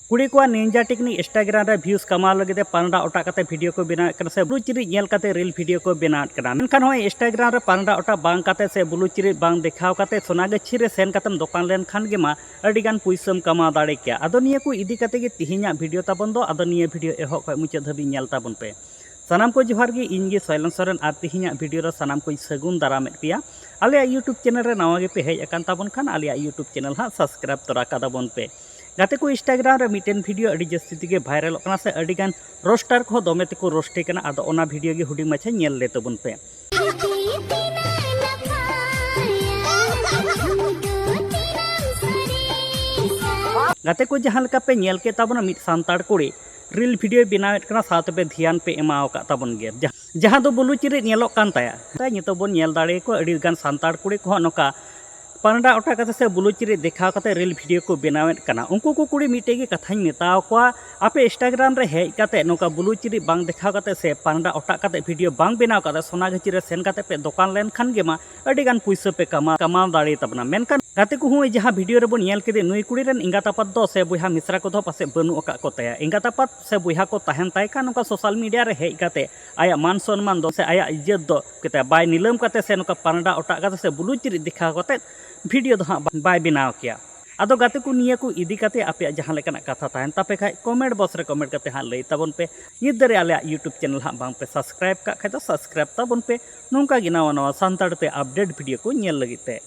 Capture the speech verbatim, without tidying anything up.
ᱠᱩᱲᱤ ᱠᱚᱣᱟᱜ ᱱᱤᱱᱡᱟ technique Instagram ᱨᱮ ᱵᱷᱤᱭᱩᱥ ᱠᱟᱢᱟᱣ ᱞᱟᱹᱜᱤᱫ ᱛᱮ ᱯᱟᱱᱰᱟ ᱚᱴᱟᱜ ᱠᱟᱛᱮ ᱵᱷᱤᱰᱤᱭᱳ ᱠᱚ ᱵᱮᱱᱟᱣᱮᱫ ᱠᱟᱱᱟ ᱥᱮ ᱵᱞᱩ ᱪᱤᱨᱤᱡ ᱧᱮᱞ ᱠᱟᱛᱮ ᱨᱤᱞ ᱵᱷᱤᱰᱤᱭᱳ ᱠᱚ ᱵᱮᱱᱟᱣᱮᱫ ᱠᱟᱱᱟ᱾ ᱢᱮᱱᱠᱷᱟᱱ ᱱᱚᱜᱼᱚᱭ Instagram ᱨᱮ ᱯᱟᱱᱰᱟ ᱚᱴᱟᱜ ᱵᱟᱝ ᱠᱟᱛᱮ ᱥᱮ ᱵᱞᱩ ᱪᱤᱨᱤᱡ ᱵᱟᱝ ᱫᱮᱠᱷᱟᱣ ᱠᱟᱛᱮ ᱥᱚᱱᱟᱜᱟᱹᱪᱷᱤ ᱨᱮ ᱥᱮᱱ ᱠᱟᱛᱮᱢ ᱫᱚᱠᱟᱱ ᱞᱮᱱᱠᱷᱟᱱ ᱜᱮ ᱢᱟ ᱟᱹᱰᱤᱜᱟᱱ ᱯᱩᱭᱥᱟᱹᱢ ᱠᱟᱢᱟᱣ ᱫᱟᱲᱮ ᱠᱮᱭᱟ᱾ ᱟᱫᱚ ᱱᱤᱭᱟᱹ ᱠᱚ ᱤᱫᱤ ᱠᱟᱛᱮ ᱜᱮ ᱛᱤᱦᱤᱧᱟᱜ ᱵᱷᱤᱰᱤᱭᱳ ᱛᱟᱵᱚᱱ ᱫᱚ᱾ ᱟᱫᱚ ᱱᱤᱭᱟᱹ ᱵᱷᱤᱰᱤᱭᱳ ᱮᱦᱚᱵ ᱠᱷᱚᱱ ᱢᱩᱪᱟᱹᱫ ᱫᱷᱟᱹᱵᱤᱡ ᱧᱮᱞ ᱛᱟᱵᱚᱱ ᱯᱮ᱾ ᱥᱟᱱᱟᱢ ᱠᱚ ᱡᱚᱦᱟᱨ ᱜᱮ, ᱤᱧ ᱜᱮ ᱥᱚᱭᱞᱚᱱ ᱥᱚᱨᱮᱱ, ᱟᱨ ᱛᱤᱦᱤᱧᱟᱜ ᱵᱷᱤᱰᱤᱭᱳ ᱨᱮ ᱥᱟᱱᱟᱢ ᱠᱚᱧ ᱥᱟᱹᱜᱩᱱ ᱫᱟᱨᱟᱢᱮᱫ ᱯᱮᱭᱟ᱾ ᱟᱞᱮᱭᱟᱜ YouTube ᱪᱮᱱᱮᱞ ᱨᱮ ᱱᱟᱣᱟ ᱜᱮᱯᱮ ᱦᱮᱡ ᱟᱠᱟᱱ ᱛᱟᱵᱚᱱ ᱠᱷᱟᱱ ᱟᱞᱮᱭᱟᱜ YouTube ᱪᱮᱱᱮᱞ ᱦᱟᱸᱜ ᱥᱟᱵᱥᱠᱨᱟᱭᱤᱵ ᱛᱚᱨᱟ ᱠᱟᱛᱟᱵᱚᱱ ᱯᱮ᱾ ᱜᱟᱛᱮ ᱠᱚ, Instagram ᱨᱮ ᱢᱤᱫᱴᱮᱱ ᱵᱷᱤᱰᱤᱭᱳ ᱟᱹᱰᱤ ᱡᱟᱹᱥᱛᱤ ᱛᱮᱜᱮ ᱵᱷᱟᱭᱨᱟᱞᱚᱜ ᱠᱟᱱᱟ ᱥᱮ ᱟᱹᱰᱤᱜᱟᱱ ᱨᱳᱥᱴᱟᱨ ᱠᱚᱦᱚᱸ ᱫᱚᱢᱮ ᱛᱮᱠᱚ ᱨᱳᱥᱴᱮ ᱠᱟᱱᱟ᱾ ᱟᱫᱚ ᱚᱱᱟ ᱵᱷᱤᱰᱤᱭᱳ ᱜᱮ ᱦᱩᱰᱤᱧ ᱢᱟᱪᱷᱟ ᱧᱮᱞ ᱞᱮ ᱛᱟᱵᱚᱱ ᱯᱮ᱾ ᱜᱟᱛᱮ ᱠᱚ, ᱡᱟᱦᱟᱸ ᱞᱮᱠᱟ ᱯᱮ ᱧᱮᱞ ᱠᱮᱫ ᱛᱟᱵᱚᱱᱟ, ᱢᱤᱫ ᱥᱟᱱᱛᱟᱲ ᱠᱩᱲᱤ ᱨᱤᱞ ᱵᱷᱤᱰᱤᱭᱳᱭ ᱵᱮᱱᱟᱣᱮᱫ ᱠᱟᱱᱟ, ᱥᱟᱶᱛᱮ ᱯᱮ ᱫᱷᱮᱭᱟᱱ ᱯᱮ ᱮᱢᱟᱣ ᱟᱠᱟᱫ ᱛᱟᱵᱚᱱ ᱜᱮᱭᱟ, ᱡᱟᱦᱟᱸ ᱡᱟᱦᱟᱸ ᱫᱚ ᱵᱞᱩ ᱪᱤᱨᱤᱡ ᱧᱮᱞᱚᱜ ᱠᱟᱱ ᱛᱟᱭᱟ᱾ ᱛᱟᱭ ᱱᱤᱛᱚᱜ ᱵᱚᱱ ᱧᱮᱞ ᱫᱟᱲᱮᱭᱟᱠᱚᱣᱟ ᱟᱹᱰᱤ ᱜᱟᱱ ᱥᱟᱱᱛᱟᱲ ᱠᱩᱲᱤ ᱠᱚᱦᱚᱸ ᱱᱚᱝᱠᱟ ᱯᱟᱱᱰᱟ ᱚᱴᱟᱜ ᱠᱟᱛᱮ ᱥᱮ ᱵᱞᱩ ᱪᱤᱨᱤᱡ ᱫᱮᱠᱷᱟᱣ ᱠᱟᱛᱮ ᱨᱤᱞ ᱵᱷᱤᱰᱤᱭᱳ ᱠᱚ ᱵᱮᱱᱟᱣᱮᱫ ᱠᱟᱱᱟ᱾ ᱩᱱᱠᱩ ᱠᱚ ᱠᱩᱲᱤ ᱢᱤᱫᱴᱮᱡ ᱜᱮ ᱠᱟᱛᱷᱟᱧ ᱢᱮᱛᱟᱣ ᱠᱚᱣᱟ, ᱟᱯᱮ Instagram ᱨᱮ ᱦᱮᱡ ᱠᱟᱛᱮ ᱱᱚᱝᱠᱟ ᱵᱞᱩ ᱪᱤᱨᱤᱡ ᱵᱟᱝ ᱫᱮᱠᱷᱟᱣ ᱠᱟᱛᱮ ᱥᱮ ᱯᱟᱱᱰᱟ ᱚᱴᱟᱜ ᱠᱟᱛᱮ ᱵᱷᱤᱰᱤᱭᱳ ᱵᱟᱝ ᱵᱮᱱᱟᱣ ᱠᱟᱛᱮ ᱥᱚᱱᱟᱜᱟᱹᱪᱷᱤ ᱨᱮ ᱥᱮᱱ ᱠᱟᱛᱮ ᱯᱮ ᱫᱚᱠᱟᱱ ᱞᱮᱱᱠᱷᱟᱱ ᱜᱮ ᱢᱟ ᱟᱹᱰᱤ ᱜᱟᱱ ᱯᱩᱭᱥᱟᱹ ᱯᱮ ᱠᱟᱢᱟᱣ, ᱠᱟᱢᱟᱣ ᱫᱟᱲᱮ ᱛᱟᱵᱚᱱᱟ᱾ ᱢᱮᱱᱠᱷᱟᱱ ᱜᱟᱛᱮ ᱠᱚ, ᱦᱚᱸᱜᱼᱚᱭ ᱡᱟᱦᱟᱸ ᱵᱷᱤᱰᱤᱭᱳ ᱨᱮᱵᱚᱱ ᱧᱮᱞ ᱠᱮᱫᱮ, ᱱᱩᱭ ᱠᱩᱲᱤ ᱨᱮᱱ ᱮᱸᱜᱟᱛ ᱟᱯᱟᱛ ᱫᱚ ᱥᱮ ᱵᱚᱭᱦᱟ ᱢᱤᱥᱨᱟ ᱠᱚᱫᱚ ᱯᱟᱥᱮᱡ ᱵᱟᱹᱱᱩᱜ ᱟᱠᱟᱫ ᱠᱚ ᱛᱟᱭᱟ᱾ ᱮᱸᱜᱟᱛ ᱟᱯᱟᱛ ᱥᱮ ᱵᱚᱭᱦᱟ ᱠᱚ ᱛᱟᱦᱮᱱ ᱛᱟᱭ ᱠᱷᱟᱱ ᱱᱚᱝᱠᱟ ᱥᱳᱥᱟᱞ ᱢᱤᱰᱤᱭᱟ ᱨᱮ ᱦᱮᱡ ᱠᱟᱛᱮ ᱟᱭᱟᱜ ᱢᱟᱱ ᱥᱚᱱᱢᱟᱱ ᱫᱚ ᱥᱮ ᱟᱭᱟᱜ ᱤᱡᱽᱡᱚᱛ ᱫᱚ ᱠᱟᱛᱮ ᱵᱟᱭ ᱱᱤᱞᱟᱹᱢ ᱠᱟᱛᱮ ᱥᱮ ᱱᱚᱝᱠᱟ ᱯᱟᱱᱰᱟ ᱚᱴᱟᱜ ᱠᱟᱛᱮ ᱥᱮ ᱵᱞᱩ ᱪᱤᱨᱤᱡ ᱫᱮᱠᱷᱟᱣ ᱠᱟᱛᱮ ᱵᱷᱤᱰᱤᱭᱳ ᱫᱚ ᱦᱟᱸᱜ ᱵᱟᱭ ᱵᱮᱱᱟᱣ ᱠᱮᱭᱟ᱾ ᱟᱫᱚ ᱜᱟᱛᱮ ᱠᱚ, ᱱᱤᱭᱟᱹ ᱠᱚ ᱤᱫᱤ ᱠᱟᱛᱮ ᱟᱯᱮᱭᱟᱜ ᱡᱟᱦᱟᱸ ᱞᱮᱠᱟᱱᱟᱜ ᱠᱟᱛᱷᱟ ᱛᱟᱦᱮᱱ ᱛᱟᱯᱮ ᱠᱷᱟᱡ ᱠᱚᱢᱮᱱᱴ ᱵᱚᱠᱥ ᱨᱮ ᱠᱚᱢᱮᱱᱴ ᱠᱟᱛᱮ ᱦᱟᱸᱜ ᱞᱟᱹᱭ ᱛᱟᱵᱚᱱ ᱯᱮ᱾ ᱱᱤᱛ ᱫᱷᱟᱹᱨᱤᱡ ᱟᱞᱮᱭᱟᱜ YouTube ᱪᱮᱱᱮᱞ ᱦᱟᱸᱜ ᱵᱟᱝ ᱯᱮ ᱥᱟᱵᱥᱠᱨᱟᱭᱤᱵ ᱠᱟᱜ ᱠᱷᱟᱡ ᱫᱚ ᱥᱟᱵᱥᱠᱨᱟᱭᱤᱵ ᱛᱟᱵᱚᱱ ᱯᱮ, ᱱᱚᱝᱠᱟ ᱜᱮ ᱱᱟᱣᱟ ᱱᱟᱣᱟ ᱥᱟᱱᱛᱟᱲ ᱛᱮ ᱟᱯᱰᱮᱴ ᱵᱷᱤᱰᱤᱭᱳ ᱠᱚ ᱧᱮᱞ ᱞᱟᱹᱜᱤᱫ ᱛᱮ᱾